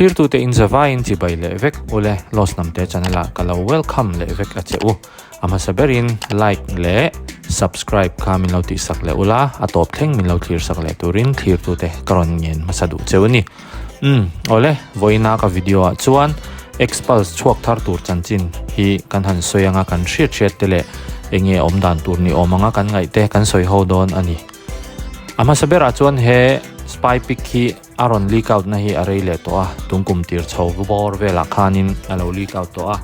Thlirtute in zavaiin chibai leh vek ule Lost Hnamte channel ah ka lo welcome leh vek a che u. A hmasa berin like leh subscribe kha min lo tihsak leh ula, a tawp thleng min lo thlirsak leh turin thlirtute ka rawn ngen hmasa duh cheu a ni. Umm awle, vawiina ka video ah chuan Xpulse chhuak thar tur chanchin hi kan han sawi anga kan hriat hriat te leh enge awm dan tur ni awm anga kan ngaih te kan sawi ho dawn a ni. A hmasa berah chuan he spy pic hi a rawn leak out na hi a rei leh tawh a, tungkum tir chho bawr velah khanin a lo leak out tawh a.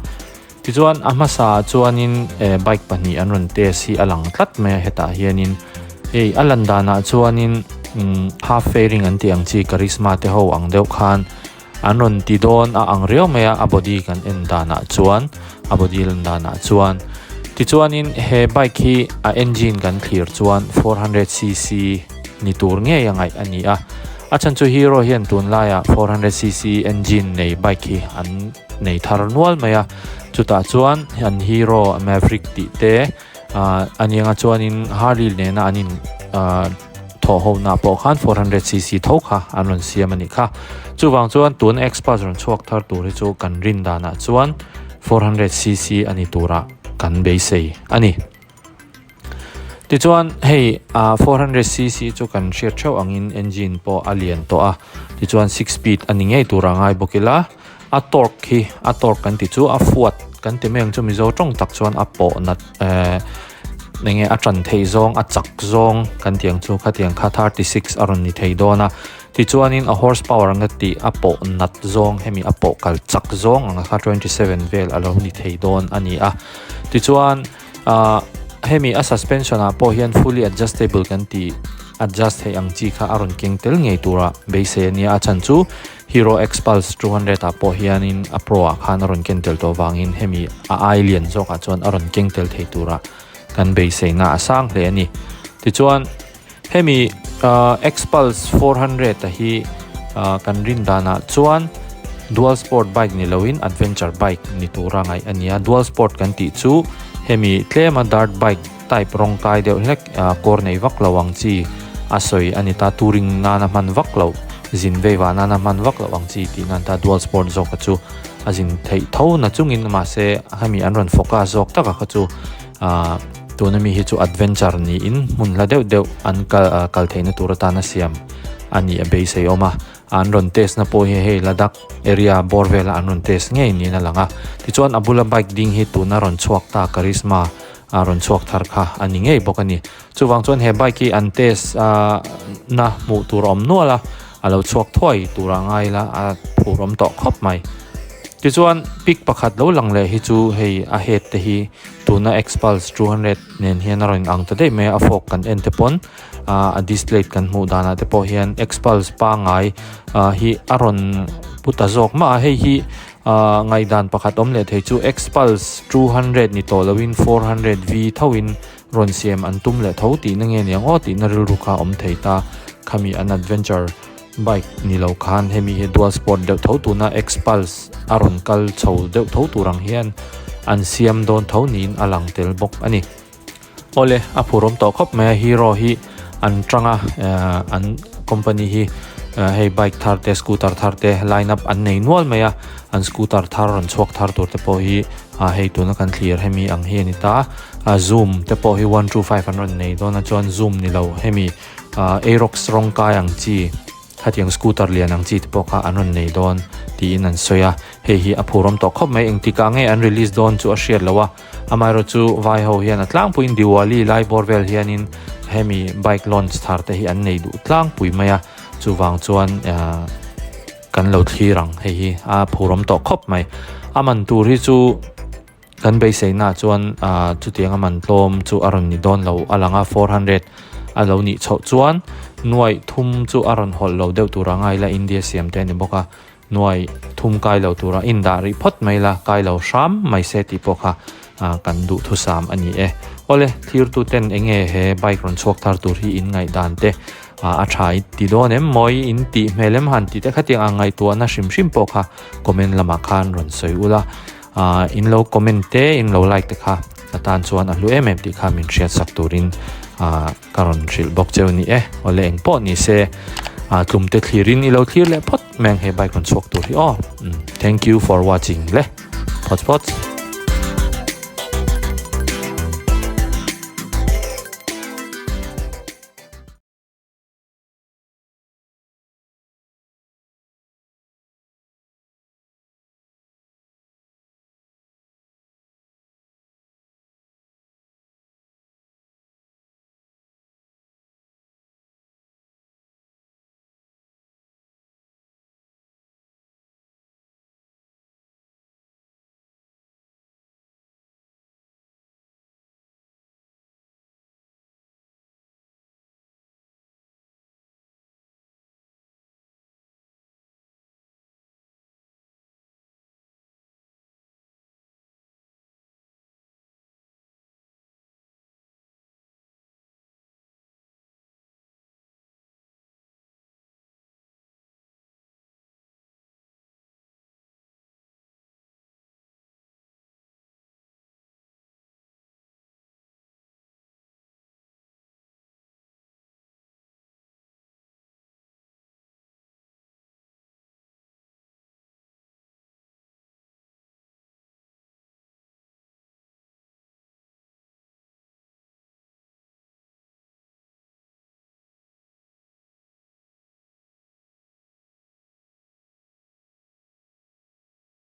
Tichuan a hmasa ah chuanin bike pahnih an rawn test hi a lang tlat mai a hetah hianin hei a lan danah chuanin half fairing an tih ang chi karizma te ho ang deuh khan an rawn ti dawn a ang riau mai a a body kan en danah chuan a body lan danah chuan tichuanin he bike hi a engine kan thlir chuan 400 cc ni tur ngei a ngaih a ni a a chhan chu hero hian tunlaiah 400 cc engine nei bike hi an nei thar nual mai a chutah chuan an hero maverick tih te ah a nianga chuanin Harley nena an in ah thawh ho na pawh khan 400 cc tho kha an rawn siam a nih kha chuvang chuan tun Xpulse rawn chhuak thar tur hi chu kan rin danah chuan 400 cc a ni turah kan beisei a ni. Tichuan hei ah 400cc chu kan hriat theuh angin engine pawh a lian tawh a tichuan six speed a ni ngei tur a ngai bawk ila a torque hi a torque kan ti chu a fuat kan ti mai ang chu mizo tawng tak chuan a pawh nat eh eng nge a tan theih zawng a chak zawng kan tih ang chu khatiang kha 36 a rawn ni thei dawn a tichuanin a horse power anga tih a pawh nat zawng hemi a pawh kal chak zawng ang kha 27 vel a lo ni thei dawn a ni a tichuan. Ahh hemi a suspension ah pawh hian fully adjustable kan tih adjust theih ang chi kha a rawn keng tel ngei tura beisei a nia a chhan chu Hero Xpulse 200 ah pawh hianin a pro ah khan a rawn ken tel tawh vangin hemi a ai lian zawkah chuan a rawn keng tel thei tura kan beiseina a sang hle a ni tichuan hemi ahh Xpulse 400 a hi ahh kan rin danah chuan dual sport bike ni loin adventure bike ni tura ngaih a ni a dual sport kan tih chu hemi tlema dirt bike type rawng kai deuh hlek ahh kawr nei vak lo ang chi a sawi a ni ta touring nana hman vak loh zin vei vah nana hman vak loh ang chi tih nan ta dual sport zawk a chu a zin theih tho na chungin mahse hemi an rawn focus zawk taka kha chu. Ahh tuna mi hi chu adventure niin hmun hla deuh deuh an kal ah kal theihna tur atana siam a nih a beisei awm a an rawn test na pawh hi hei Ladakh area bawr vela an rawn test ngei niin a lang a tichuan a bula bike ding hi tuna rawn chhuak ta Karizma a rawn chhuak thar kha a ni ngei bawk a ni chuvang chuan he bike hi an test ah na hmuh tur a awm nual a a lo chhuak thuai tur a ngai la a phur awm tawh khawp mai tichuan pic pakhat lo lang leh hi chu hei a head te hi. Tuna Xpulse 200 nen hian a rawn ang ta daih mai a, a fork kan en te pawn ah a display kan hmuh danah te pawh hian Xpulse pangngai ah hi a rawn pu ta zawk mah a, hei hi ah ngaihdan pakhat awm leh thei chu Xpulse 200 ni tawh loin 400 V thoin rawn siam an tum leh tho tihna nge niang aw tihna rilru kha a awm thei ta, khami an adventure bike ni lo khan hemi hi dual sport deuh tho tuna Xpulse a rawn kal chho deuh tho tur ang hian an siam dawn tho niin a lang tel bawk a ni. Awle a phurawm tawh khawp mai a Hero hi an tang a eh an company hi hei bike thar te scooter thar te line up an nei nual mai a an scooter thar rawn chhuak thar tur te pawh hi ah hei tuna kan thlir hemi ang hi a ni ta a zoom te pawh hi 125 an rawn nei dawn a chuan zoom ni lo hemi Aerox rawng kai ang chi khatiang scooter lian ang chi te pawh kha an rawn nei dawn tiin an sawi a hei hi a phurawm tawh khawp mai engtikah nge an release dawn chu a hriat loh a amaherawh chu vai ho hian a tlangpuiin Diwali lai bawr vel hianin hemi bike launch thar te hi an nei duh tlangpui mai a chuvang chuan ah kan lo thlir ang hei hi a phurawm tawh khawp mai a man tur hi chu. Kan beiseina chuan ah chutianga man tlawm chu a rawn ni dawn lo a lang a, 400 a lo nih chhoh chuan nuaih thum chu a rawn hawlh lo deuh tur a ngai la India siam te a ni bawk a, nuaih thum kai lo tura indah rih phawt mai la kai lo hram mai se tih pawh kha ah kan duhthusam a ni e. Awle thirtu ten eng nge he bike rawn chhuak thar tur hi in ngaihdan te ah a tha i ti dawn em mawi in tih hmel em han tih te khatiang ang ngaihtuahna hrim hrim pawh kha comment lamah khan rawn sawi ula. Ah in lo comment te in lo like te kha atan chuan a hlu em em tih kha min hriat sak turin ah ka rawn hrilh bawk cheu ni e awle eng pawh ni se. Tlumte thlirin i lo thlir leh phawt mai ang he bike rawn chhuak tur hi aw. Thank you for watching le. Phawts phawts.